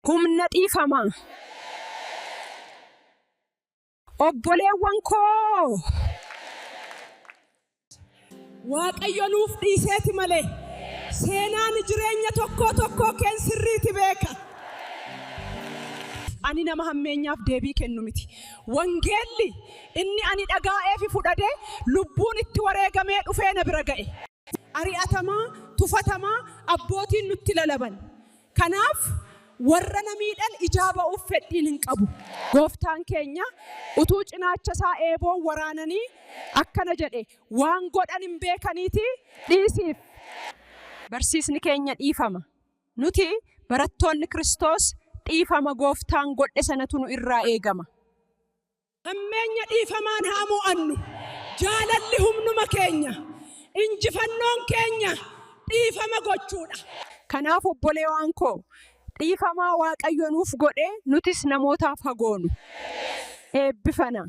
Humna dhiifamaa. Obboleewwan koo! Waaqayyo nuuf dhiiseeti malee seenaan jireenya tokkoo tokkoo keen sirriiti beeka. Ani nama hammeenyaaf deebii kennu miti. Wangeelli inni ani dhagaa'ee fi fudhade lubbuun itti wareegamee dhufee na bira ga'e. Ari'atamaa, tufatamaa abbootiin nutti lalaban. Kanaaf warra na miidhan ijaa ba'uuf fedhiin hin qabu. Gooftaan keenya utuu cinaacha isaa eeboon waraananii akkana jedhe, waan godhan hin beekaniitii dhiisiif. Barsiisni keenya dhiifama. Nuti barattoonni Kiristoos dhiifama gooftaan godhe sanatu nu irraa eegama. Hammeenya dhiifamaan haa mo'annu. Jaalalli humnuma keenya. Injifannoon keenya dhiifama gochuudha. Kanaaf obboleewaan koo dhiifamaa Waaqayyo nuuf godhe nutis namootaaf haa goonu. Eebbifana.